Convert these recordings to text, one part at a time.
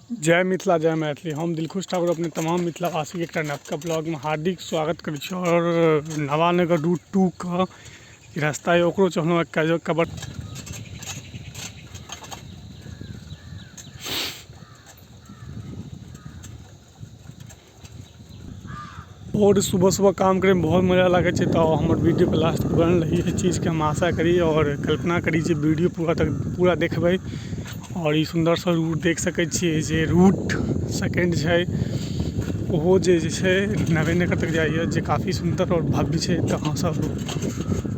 जय मिथिला जय मैथिली। हम दिलखुश ठाकुर अपने तमाम मिथिलावासीके एकटा नवका ब्लॉगमे हार्दिक स्वागत करै छी। आओर नवानगर रूट 2 के रास्ता यऽ, ओकरो चढ़लहुँ कवर। और सुबह सुबह काम करैमे बहुत मजा लागै छै। तऽ हमर वीडियोके लास्ट तक बनल रही, एहि चीजके हम आशा करी आओर कल्पना करी जे वीडियो पूरा तक पूरा देखबै। आओर ई सुन्दरसँ रूट देख सकै छियै जे रूट सेकंड छै, ओहो जे छै नवीनगर तक जाइए, जे काफी सुन्दर आओर भव्य छै। तऽ अहाँ सब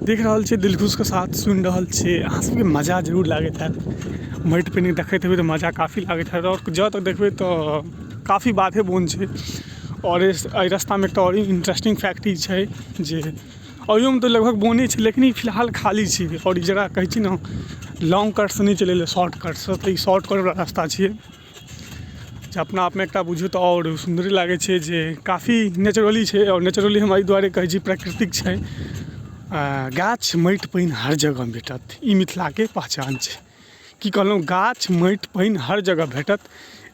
देख रहल छियै, दिलखुशके साथ सुनि रहल छियै, अहाँ सबके मजा जरूर लागैत हैत। माटि पानि देखैत हेबै तऽ मजा काफी लागैत हैत। आओर जँ तक देखबै तऽ काफी बाधे बोन छै। आओर एहि रास्तामे एकटा आओर इंटरेस्टिंग फैक्ट ई छै जे अहियोमे तऽ लगभग बोने छै, लेकिन ई फिलहाल खाली छै। आओर ई जकरा कहै छी ने लॉन्ग कटसँ नहि चलै लए, शॉर्ट कटसँ, तऽ ई शॉर्ट कटवला रास्ता छियै, जे अपना आपमे एकटा बुझियौ तऽ आओर सुन्दरे लागै छै, जे काफी नेचुरली छै। आओर नेचुरली हम एहि दुआरे कहै छी, प्राकृतिक छै। गाछ माटि पानि हर जगह भेटत, ई मिथिलाके पहचान छै। की कहलहुँ? गाछ माटि पानि हर जगह भेटत,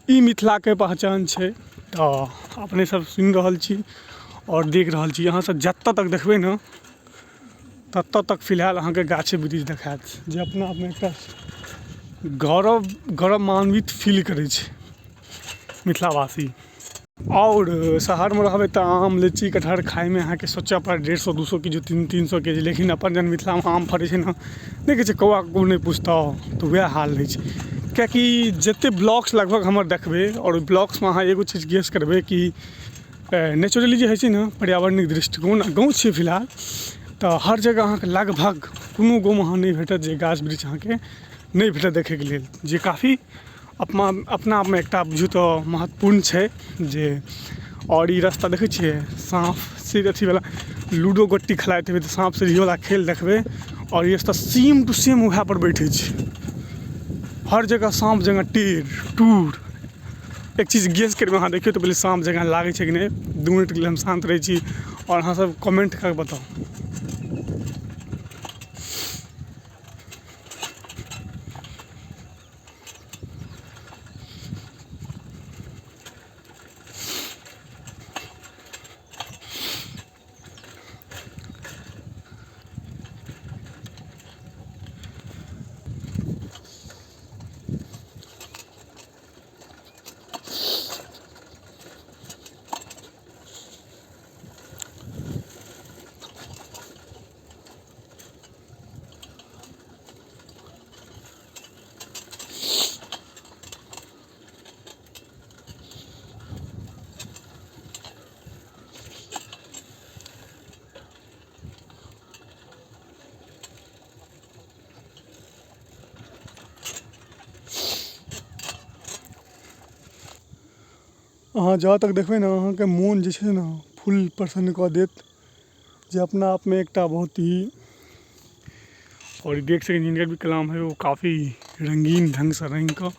ई मिथिलाके पहचान छै। तऽ अपने सब सुनि रहल छी आओर देख रहल छी। अहाँ सब जतऽ तक देखबै ने, ततऽ तक फिलहाल अहाँके गाछे वृक्ष देखायत, जे अपना आपमे एकटा गौरव गौरवान्वित फील करै छै मिथिलावासी। आओर शहरमे रहबै तऽ आम लीची कटहर खाइमे अहाँके सोचऽ पड़त 150 200 के जी, 300 के जी। लेकिन अपन जहन मिथिलामे आम फड़ै छै ने, नहि कहै छै कौआ कुकुर नहि पुछतौ, तऽ वएह हाल रहै छै। किएकि जतेक ब्लॉग्स लगभग हमर देखबै, आओर ओहि ब्लॉग्समे अहाँ एगो चीज गेस करबै कि नेचुरली जे होइ छै ने, पर्यावरणिक दृष्टिकोण, गाँव छियै फिलहाल, तऽ हर जगह अहाँके लगभग कोनो गाँवमे अहाँ नहि भेटत जे गाछ वृक्ष अहाँके नहि भेटत देखैके लेल, जे काफी अपना अपना आपमे एकटा बुझू तऽ महत्वपूर्ण छै जे। आओर ई रास्ता देखै छियै, साँप से अथीवला लूडो गोटी खेलाइत हेबै तऽ साँप सीढ़ीवला खेल देखबै। आओर ई रास्ता सेम टू सेम वएहपर बैठै छै। हर जगह साँप जकाँ टेढ़ टूर। एक चीज गेस करबै अहाँ, देखियौ तऽ पहिले साँप जकाँ लागै छै कि नहि। 2 मिनटके लेल हम शान्त रहै छी आओर अहाँ सब कमेंट कऽ बताउ। अहाँ जहाँ तक देखबै ने, अहाँके मोन जे छै ने फुल प्रसन्न कऽ देत, जे अपना आपमे एकटा बहुत ही। आओर देख सकै जिनकर भी कलाम है, ओ काफी रङ्गीन ढङ्गसँ रङ्गिकऽ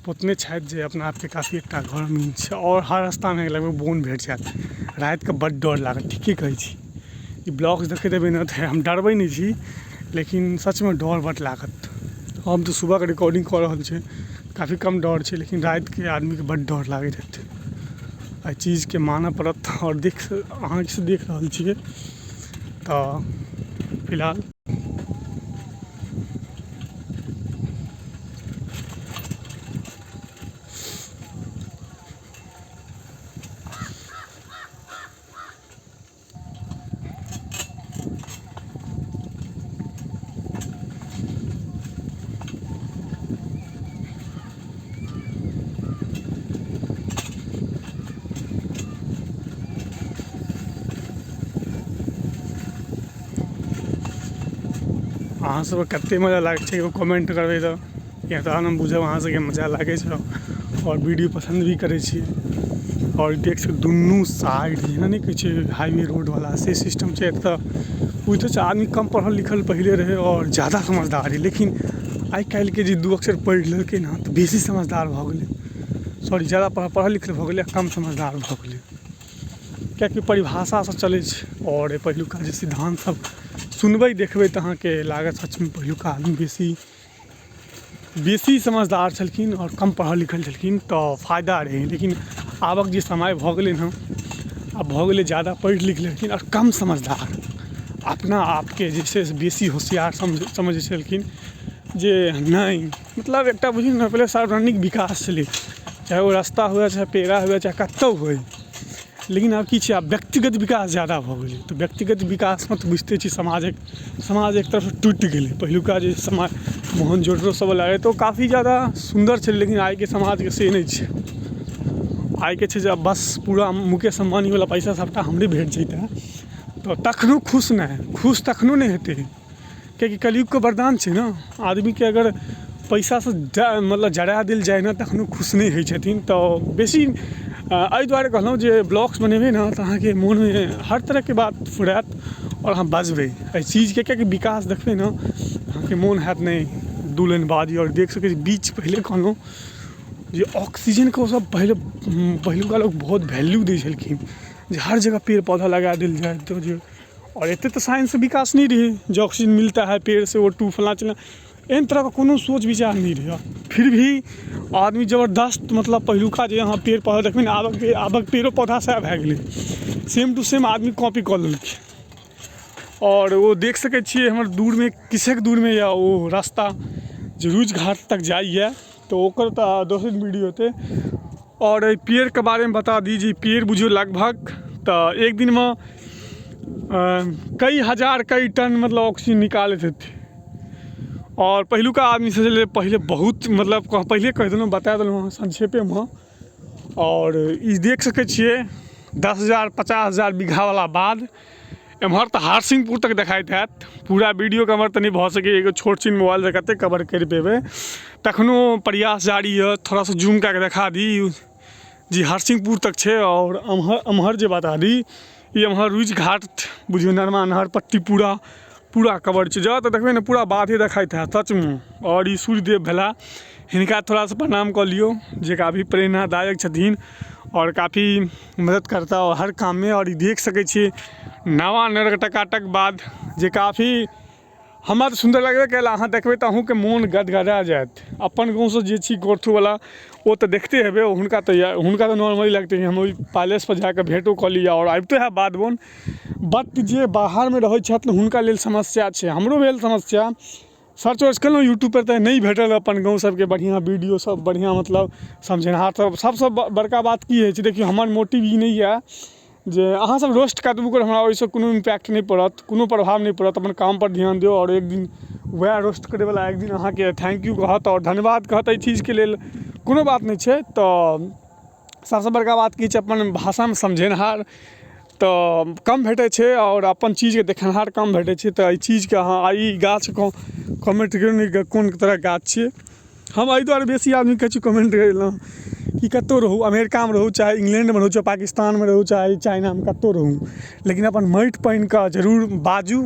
पोतने छथि, जे अपना आपके काफी एकटा घरमे छै। आओर हर रास्तामे लगभग बोन भेट जायत। रातिके बड्ड डर लागत, ठीके कहै छी। ई ब्लॉग्स देखैत हेबै ने, तऽ हम डरबै नहि छी, लेकिन सचमे डर बड्ड लागत। हम तऽ सुबहके रिकॉर्डिंग कऽ रहल छी, काफी कम डर छै, लेकिन रातिके आदमीके बड्ड डर लागैत हेतै। एहि चीजके मानऽ पड़त। आओर देख अहाँ देख रहल छियै तऽ फिलहाल अहाँ सबके कते मजा लागै छै, एगो कमेंट करबै तऽ या तहन हम बुझब अहाँ सबके मजा लागै छै आओर वीडियो पसन्द भी करै छी। आओर देख सकै दुनू साइड जेना नहि कहै छै हाईवे रोडवला से सिस्टम छै एतऽ। बुझिते छै, आदमी कम पढ़ल लिखल पहिले रहै आओर जादा समझदार रहै, लेकिन आइ काल्हिके जे दू अक्षर पढ़ि लेलकै ने तऽ बेसी समझदार भऽ गेलै, सॉरी, जादा पढ़ल लिखल भऽ गेलै, कम समझदार भऽ गेलै, किएकि परिभाषासँ चलै छै। आओर पहिलुका जे सिद्धान्त सब सुनबै देखबै तऽ अहाँके लागत सचमे पहिलुका आदमी बेसी बेसी समझदार छलखिन आओर कम पढ़ल लिखल छलखिन तऽ फायदा रहै लेकिन आबक जे समय भऽ गेलै हँ आब भऽ गेलै जादा पढ़ि लिख लेलखिन आओर कम समझदार। अपना आपके जे छै से बेसी होशियार समझै छलखिन जे नहि, मतलब एकटा बुझियौ ने, पहिले सार्वजनिक विकास छलै, चाहे ओ रास्ता हुए, चाहे पेड़ा हुए, चाहे कतहु होइ। लेकिन आब की छै? आब व्यक्तिगत विकास जादा भऽ गेलै, तऽ व्यक्तिगत विकासमे तऽ बुझिते छी, समाज एक तरहसँ टुटि गेलै। पहिलुका जे समाज मोहनजोदड़ो सबवला रहै, तऽ ओ काफी जादा सुन्दर छलै, लेकिन आइके समाजके से नहि छै। आइके छै जे बस पूरा मुकेश अम्बानीवला पैसा सबटा हमरे भेट जैते तऽ तखनो खुश नहि, खुश तखनो नहि हेतै, कियाकि कलयुगके वरदान छै ने। आदमीके अगर पैसासँ मतलब जरा देल जाइ ने, तखनो खुश नहि होइ छथिन। तऽ बेसी एहि दुआरे कहलहुँ जे ब्लॉग्स बनेबै ने, तऽ अहाँके मोनमे हर तरहके बात फुराएत आओर अहाँ बजबै एहि चीजके, कियाकि विकास देखबै ने, अहाँके मोन हैत नहि दू लाइन बाजी। आओर देख सकै छी बीच, पहिले कहलहुँ जे ऑक्सीजनके ओसब पहिले, पहिलुका लोक बहुत वैल्यू दै छलखिन जे हर जगह पेड़ पौधा लगा देल जाइ तऽ जे। आओर एतेक तऽ साइंसके विकास नहि रहै जे ऑक्सीजन मिलता है पेड़ से, ओ टू फल्लाँ चिल्लाँ, एहन तरहके कोनो सोच विचार नहि रहै। फिर भी आदमी जबरदस्त, मतलब पहिलुका जे अहाँ पेड़ पौधा देखबै ने, आबक पेड़ो पौधा सएह भए गेलै, सेम टू सेम आदमी कॉपी कऽ लेलकै। आओर ओ देख सकै छियै, हमर दूरमे, किछेक दूरमे यऽ ओ रास्ता जे रुइज घाट तक जाइए, तऽ ओकर तऽ दोसर वीडियो हेतै। आओर एहि पेड़के बारेमे बता दी जे ई पेड़ बुझियौ लगभग तऽ एक दिनमे कई हजार कई टन मतलब ऑक्सीजन निकालैत हेतै। आओर पहिलुका आदमी सब छलै पहिले बहुत, मतलब पहिले कहि देलहुँ, बता देलहुँ अहाँ संक्षेपेमे। आओर ई देख सकै छियै, 10,000 50,000 बीघावला बाध, एम्हर तऽ हरसिंहपुर तक देखाइत हैत। पूरा वीडियो कवर तऽ नहि भऽ सकैए, एगो छोट छिन मोबाइलसँ कतेक कवर करि पेबै? तखनो प्रयास जारी यऽ। थोड़ा सा जूम कए कऽ देखा दी जी, हरसिंहपुर तक छै। आओर एम्हर जे बता दी, ई एम्हर रुइज घाट बुझियौ, नरमा नहर पट्टी पूरा पूरा कवर छै। जगह तऽ देखबै ने, पूरा बाधे देखाइत हैत सचमे। आओर ई सूर्यदेव भेला, हिनका थोड़ा सा प्रणाम कऽ लियौ, जे काफी प्रेरणादायक छथिन आओर काफी मदद करता हर काममे। आओर ई देख सकै छी नवा नरक टकाटक बाध, जे काफी हमरा तऽ सुन्दर लगबे कयल। अहाँ देखबै तऽ अहूँके मोन गदगदा जायत। अपन गाँवसँ जे छी गोरथुवला, ओ तऽ देखते हेबै हुनका, तऽ हुनका तऽ नॉर्मली लगतै हम ओहि पैलेसपर जाकऽ भेँटो कऽ ली आओर आबितो हैब बाध बन। बट जे बाहरमे रहै छथि, हुनका लेल समस्या छै। हमरो भेल समस्या, सर्च वर्च केलहुँ यूट्यूबपर तऽ नहि भेटल अपन गाँव सबके बढ़िआँ वीडियो सब, बढ़िआँ मतलब समझेनिहार सब। सबसँ बड़का बात की होइ छै, देखियौ, हमर मोटिव ई नहि यऽ जे अहाँ सब रोस्ट कतबो करू, हमरा ओहिसँ कोनो इम्पैक्ट नहि पड़त, कोनो प्रभाव नहि पड़त। अपन कामपर ध्यान दियौ आओर एक दिन वएह रोस्ट करैवला एक दिन अहाँके thank U कहत आओर धन्यवाद कहत एहि चीजके लेल। कोनो बात नहि छै। तऽ सबसँ बड़का बात की छै? अपन भाषामे समझेनिहार तऽ कम भेटै छै आओर अपन चीजके देखेनिहार कम भेटै छै। तऽ एहि चीजके अहाँ ई गाछके कमेन्ट करियौ ने, कोन तरहक गाछ छियै। हम एहि दुआरे बेसी आदमी कहै छी कमेन्ट करै लए कि कतहु रहू, अमेरिकामे रहू, चाहे इंग्लैंडमे रहू, चाहे पाकिस्तानमे रहू, चाहे चाइनामे, कतहु रहू, लेकिन अपन माटि पानिके जरूर बाजू,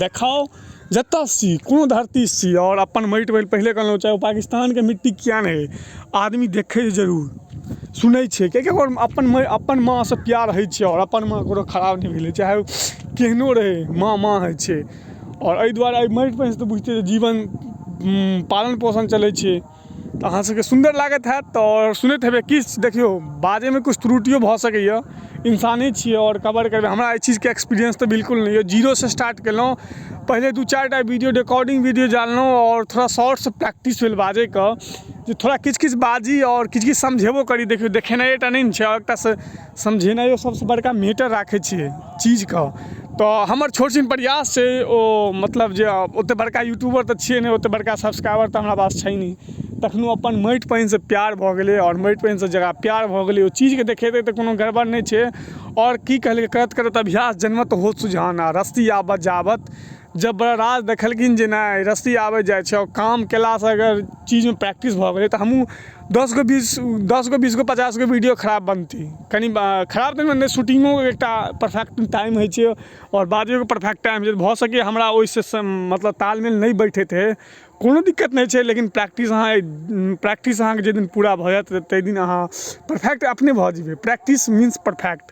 देखाउ, जतऽ छी, कोनो धरतीसँ छी। आओर अपन माटि पानि, पहिले कहलहुँ, चाहे ओ पाकिस्तानके मिट्टी किआ नहि होइ, आदमी देखै छै जरूर, सुनै छै, किआकि ओकर अपन माँसँ प्यार होइ छै। आओर अपन माँ ककरो खराब नहि भेलै, चाहे ओ केहनो रहै, माँ माँ होइ छै। आओर एहि दुआरे एहि माटि पानिसँ तऽ बुझिते छियै, जीवन पालन पोषण चलै छै। तऽ अहाँ सबके सुन्दर लागैत हैत तऽ सुनैत हेबै किछु। देखियौ, बाजैमे किछु त्रुटियो भऽ सकैए, इंसाने छियै। आओर कवर करबै, हमरा एहि चीजके एक्सपीरियंस तऽ बिल्कुल नहि यऽ। जीरोसँ स्टार्ट केलहुँ। पहिले दू चारिटा वीडियो, रिकॉर्डिंग वीडियो डाललहुँ आओर थोड़ा शॉर्ट्स प्रैक्टिस भेल बाजैके, जे थोड़ा किछु किछु बाजी आओर किछु किछु समझेबो करी। देखियौ, देखेनाइए टा नहि ने छै, आओर एकटा समझेनाइयो सबसँ बड़का मैटर राखै छियै चीजके। तऽ हमर छोट छिन प्रयास छै ओ, मतलब जे ओतेक बड़का यूट्यूबर तऽ छियै नहि, ओतेक बड़का सब्सक्राइबर तऽ हमरा पास छै नहि, तखनो अपन माटि पानिसँ प्यार भऽ गेलै। आओर माटि पानिसँ जकरा प्यार भऽ गेलै, ओ चीजके देखेतै तऽ कोनो गड़बड़ नहि छै। आओर की कहलकै? करत करत अभ्यास जनमत होत सुजान, रस्सी आबत जाबत। जब बड़ा देखलखिन जे नहि, रस्सी आबै जाइ छै आओर काम केलासँ अगर चीजमे प्रैक्टिस भऽ गेलै, तऽ हमहूँ 10 गो 20, 10 गो 20 गो 50 गो वीडियो खराब बनतै, कनि खराब तऽ नहि, शूटिंगोके एकटा परफेक्ट टाइम होइ छै आओर बाजैके परफेक्ट टाइम होइ छै। भऽ सकैए हमरा ओहिसँ मतलब तालमेल नहि बैठैत हइ, कोनो दिक्कत नहि छै, लेकिन प्रैक्टिस अहाँके जाहि दिन पूरा भऽ जायत, ताहि दिन अहाँ परफेक्ट अपने भऽ जेबै। Practice means perfect.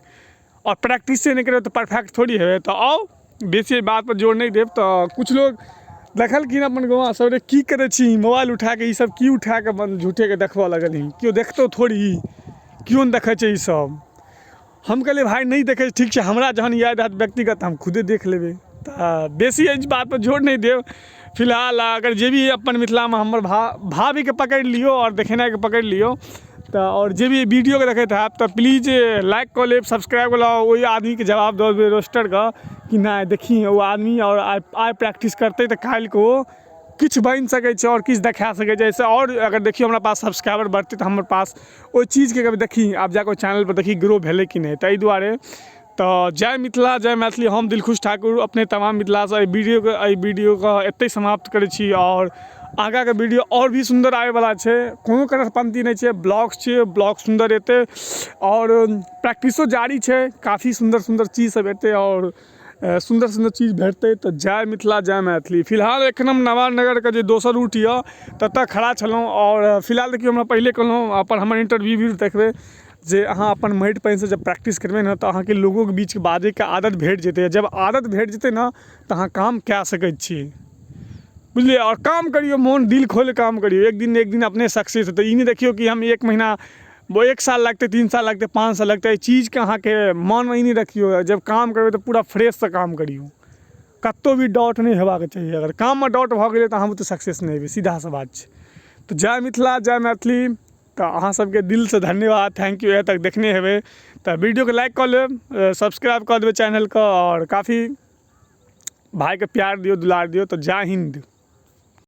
आओर प्रैक्टिसे नहि करबै तऽ परफेक्ट थोड़ी हेबै? तऽ आउ, बेसी बातपर जोर नहि देब। तऽ किछु लोग देखलखिन अपन गौआँ सब रे की करै छी मोबाइल उठाके ई सब की उठाके झूठेके देखबऽ लगलही केओ देखतौ थोड़ी केओ नहि देखै छै ई सब। हम कहलियै भाय नहि देखै छी ठीक छै हमरा जहन याद आयत व्यक्तिगत हम खुदे देख लेबै। तऽ बेसी एहि बातपर जोर नहि देब। फिलहाल अगर जे भी अपन मिथिलामे हमर भाभीके पकड़ि लियौ आओर देखेनाइके पकड़ि लियौ तऽ आओर जे भी वीडियोके देखैत होयब तऽ प्लीज लाइक कऽ लेब, सब्सक्राइब कऽ लेब, ओहि आदमीके जवाब दऽ देबै रोस्टरके कि नहि देखी ओ आदमी आओर आइ प्रैक्टिस करतै तऽ काल्हिके ओ किछु बनि सकै छै आओर किछु देखा सकै छै। एहिसँ आओर अगर देखियौ हमरा पास सब्सक्राइबर बढ़तै तऽ हमर पास ओहि चीजके कभी देखी आब जाकऽ ओहि चैनलपर देखी ग्रो भेलै कि नहि। ताहि दुआरे तऽ जय मिथिला, जय मैथिली। हम दिलखुश ठाकुर अपने तमाम मिथिलासँ एहि वीडियोके एतहि समाप्त करै छी आओर आगाँके वीडियो आओर भी सुन्दर आबैवला छै। कोनो कट्टरपन्थी नहि छै, ब्लॉग्स छियै, ब्लॉग सुन्दर एतै आओर प्रैक्टिसो जारी छै। काफी सुन्दर सुन्दर चीज सब एतै आओर सुन्दर सुन्दर चीज भेटतै। तऽ जय मिथिला, जय मैथिली। फिलहाल एखन हम नवानगरके जे दोसर रूट यऽ ततऽ खड़ा छलहुँ आओर फिलहाल देखियौ, हमरा पहिले कहलहुँ अपन हमर इंटरव्यू देखबै जे अहाँ अपन माटि पानिसँ जब प्रैक्टिस करबै ने तऽ अहाँके लोगोके बीच बाजैके आदत भेट जेतै। जब आदत भेट जेतै ने तऽ अहाँ काम कए सकै छी, बुझलियै? आओर काम करियौ, मोन दिल खोलि काम करियौ, एक दिन ने एक दिन अपने सक्सेस हेतै। ई नहि देखियौ कि हम एक महीना, एक साल लगतै, 3 साल लगतै, 5 साल लगतै। एहि चीजके अहाँके मनमे ई नहि रखियौ। जब काम करबै तऽ पूरा फ्रेशसँ काम करियौ, कतहु भी डाउट नहि हेबाक चाही। अगर काममे डाउट भऽ गेलै तऽ अहाँ ओतेक सक्सेस नहि हेबै, सीधा सा बात छै। तऽ जय मिथिला, जय मैथिली। तऽ अहाँ सबके दिलसँ धन्यवाद, thank U. एतऽ तक देखने हेबै तऽ वीडियोके लाइक कऽ लेब, सब्सक्राइब कऽ देबै चैनलके आओर काफी भाइके प्यार दियौ, दुलार दियौ। तऽ जय हिन्द।